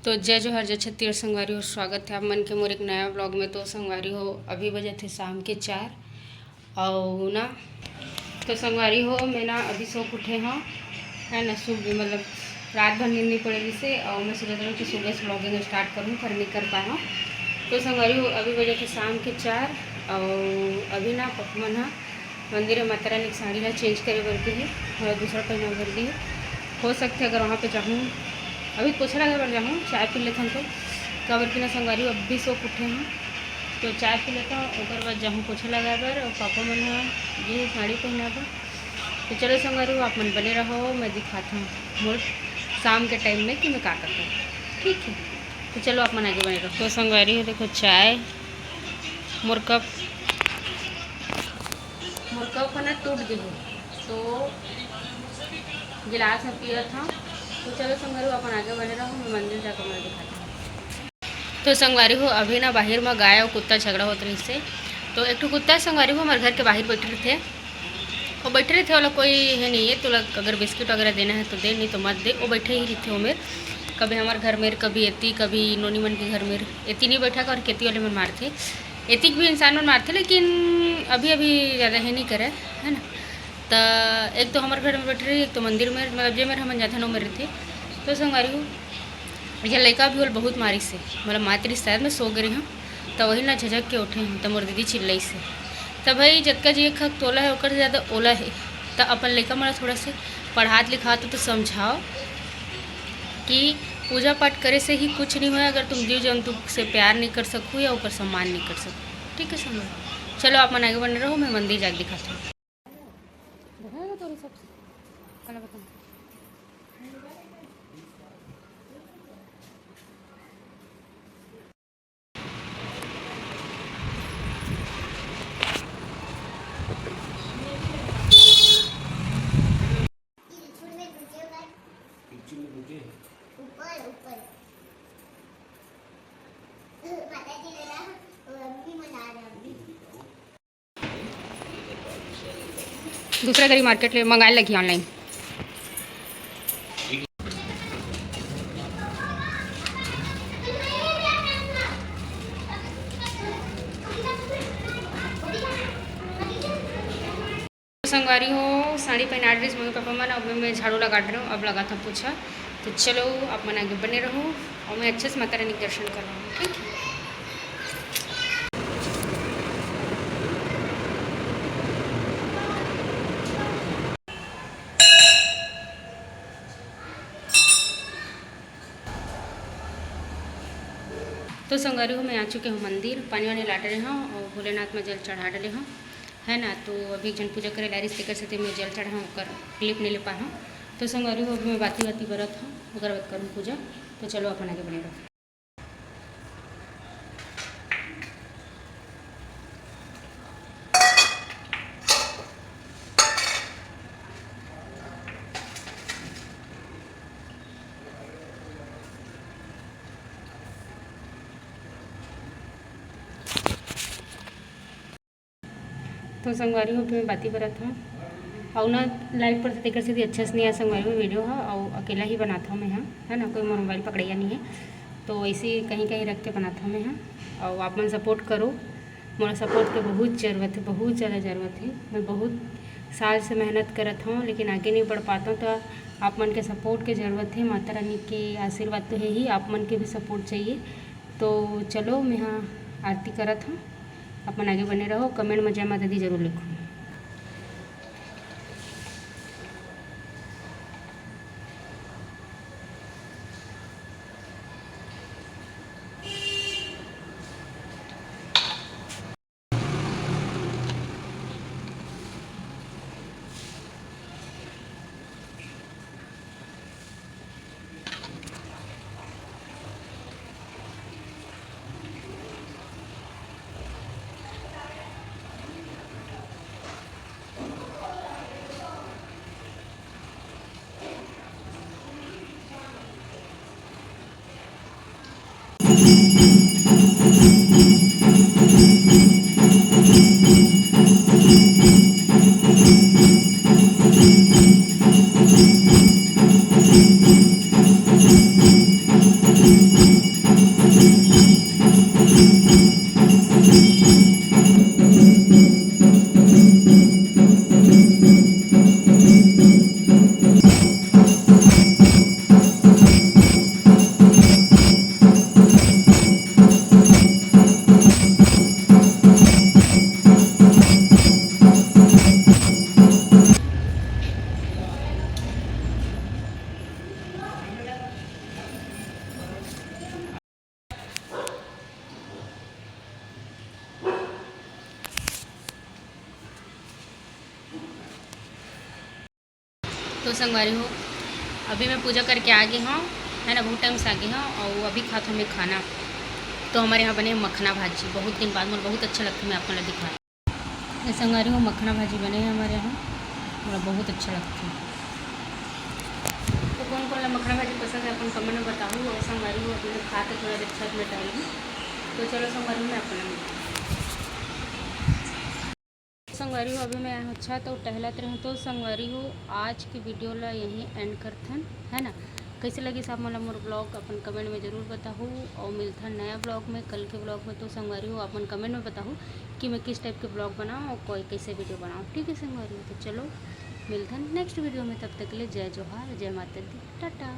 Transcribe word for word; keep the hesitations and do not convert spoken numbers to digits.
तो जय जोहार, जय छत्तीसगढ़ संगवारी हो, स्वागत है आप मन के मोर एक नया vlog में। तो संगवारी हो, अभी बजत हे शाम के चार, अउ ना, तो संगवारी हो, मैं ना अभी सो के उठे हँव, है ना, सुबह मतलब रात भर नींद नहीं पड़े जिसे, अउ मैं सोचत रहूँ कि सुबह से vlogging start करूँ, पर नहीं कर पाए हँव। तो संगवारी हो, अभी बजत हे शाम के चार, अउ अभी ना पप्पा मन ह मंदिर में माता रानी के साड़ी ला change करे बर गे हे, थोड़ा दूसरा पहना बर गे हे। हो सकथे अगर वहाँ पे जाहूँ, अभी पोछा लगे बर जाहूँ, चाय पी लेथन तो, काबर कि ना संगवारी हो, अभी सो के उठे हँव, तो चाय पी लेथन, ओकर बाद जाहूँ पोछा लगाए बर, अउ पापा मन ह गे हे साड़ी पहना बर। तो चलो संगवारी हो, आप मन बने रहो, मैं दिखात हँव मोर शाम के time में कि मैं का करत हँव, ठीक है। तो चलो आप मन आगे बने रहो। तो संगवारी हो, देखो चाय, मोर cup मोर cup ह ना टूट गे हे, तो गिलास में पियत हँव। तो चलो संगवारी हो, अपन आगे बने रहो, मैं मंदिर जाकर मैं दिखाती हूँ। तो संगवारी हो, अभी ना बाहिर में गाय अउ कुत्ता झगड़ा होत रहिस हे। तो एक ठो कुत्ता संगवारी हो हमर घर के बाहिर बैठे रहिथे, वो बैठे रहिथे, ओला कोई हे नहीं है, तोला अगर बिस्किट वगैरह देना है तो दे, नहीं तो मत दे। वो बैठे ही रहिथे ओमेर, कभी हमर घर में, कभी एती, कभी नोनी मन के घर में। एती नहीं बैठा कर केती वाले मन मारथे, एती के भी इंसान मन मारथे, लेकिन अभी अभी ज़्यादा हे नहीं करे, है ना। त एक तो हमर घर में बैठे रही, एक तो मंदिर में, मतलब जे मेर हमन जाथन ओमेर रहिथे। तो संगवारी हो, ये लइका भी ओला बहुत मारिस हे, मतलब मात रिहिस शायद, मैं सो गे रही हूँ, त वही ना झझक के उठे हूँ, त मोर दीदी चिल्लाइस हे। त भाई जतका जी एक हक तोला है, ओकर से ज़्यादा ओला है, त अपन लइका मन ला थोड़ा से पढ़ात लिखात तो समझाओ कि पूजा पाठ करे से ही कुछ नहीं होय अगर तुम जीव जंतु से प्यार नहीं कर सकू या ओकर सम्मान नहीं कर सकू। ठीक है संगवारी, चलो आप मन आगे बने रहो, मैं मंदिर जाके दिखाती हूँ। दूसरा घरी मार्केट ले मंगाए लगही online। संगवारी हो, साड़ी पहना रहिस मम्मी पापा मन, अब मैं झाड़ू लगा रही हूँ, अब लगाता हूँ पोछा। तो चलो, आप मन आगे बने रहो और मैं अच्छे से माता रानी के दर्शन कर रहा हूँ, ठीक है। तो संगवारी हो, मैं आ चुके हूँ मंदिर, पानी वानी ला डले हूँ और भोलेनाथ में जल चढ़ा डले हूँ, है ना। तो अभी एक झन पूजा करे ला रिहिस, तेकर सेती मैं जल चढ़ा हूँ, ओकर clip नहीं ले पाए हूँ। तो संगवारी हो, अभी मैं बाती बाती बरत हूँ, ओकर बाद करूँ पूजा। तो चलो अपन आगे बने रहो। तो संगवारी हो, मैं बाती बरत हूँ। अउ ना live पर से तेकर सेती अच्छा से नहीं आए संगवारी हो video ह, अउ अकेला ही बनात हूँ मैं ह, है ना, कोई मोर mobile पकड़ैया नहीं है, तो ऐसे ही कहीं कहीं रख के बनात हूँ मैं ह। अउ आप मन support करो, मोला support के बहुत जरूरत है, बहुत ज़्यादा जरूरत है। मैं बहुत साल से मेहनत करत हूँ, लेकिन आगे नहीं बढ़ पाता हूँ, तो आप मन के support के जरूरत है। माता रानी के आशीर्वाद तो है ही, आप मन के भी support चाहिए। तो चलो, मैं ह आरती करत हूँ। अपन आगे बने रहो, comment में जय माता दी जरूर लिखो। तो संगवारी हो, अभी मैं पूजा करके आ गे हौं, है ना, बहुत टाइम से आ गे हौं, अउ अभी खात हौं मैं खाना। तो हमर यहाँ बने हे मखना भाजी, बहुत दिन बाद मोला बहुत अच्छा लगथे, मैं आप मन ला दिखात हौं। ये संगवारी हो, मखना भाजी बने हे हमर यहाँ, मोला बहुत अच्छा लगथे। तो कोन कोन ला मखना भाजी पसंद हे, अपन comment में बताहू। अउ संगवारी हो, अभी मैं खात हौं, थोड़ा देर छत में टहलहूँ। तो चलो संगवारी हो, मैं अपन ला मिलथौं। संगवारी हो, अभी मैं आए हौं छत अउ टहलत रहेंव। तो संगवारी हो, आज के video ला यहीं end करथन, है ना। कइसे लगिस आप मन ला मोर vlog, अपन comment में जरूर बताहू। अउ मिलथन नया vlog में, कल के vlog में। तो संगवारी हो, अपन comment में बताहू कि मैं किस type के vlog बनाऊँ अउ कोई कइसे video बनाऊँ, ठीक है संगवारी हो। तो चलो मिलथन next video में, तब तक के लिए जय जोहार, जय माता दी, टाटा।